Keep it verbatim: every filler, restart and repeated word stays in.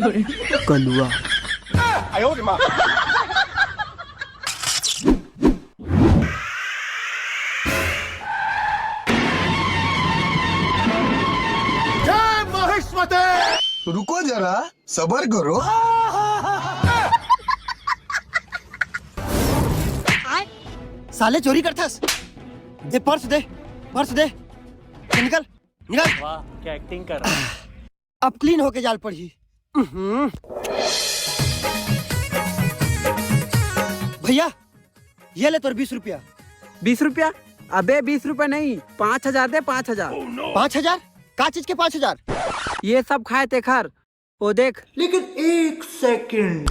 कलुआ। रुको जरा, सबर करो। साले, चोरी करथस? दे पर्स, दे पर्स, दे। निकल, निकल। वाह, क्या एक्टिंग कर रहा है। अब क्लीन होके जाल पड़ही। उहुं। भैया, ये ले तोर बीस रुपया। बीस रुपया? अबे, बीस रुपया नहीं, पाँच हजार दे, पाँच हजार। पाँच हजार? का चीज के पाँच हजार? ये सब खाए तेखर। ओ देख। लेकिन एक सेकंड।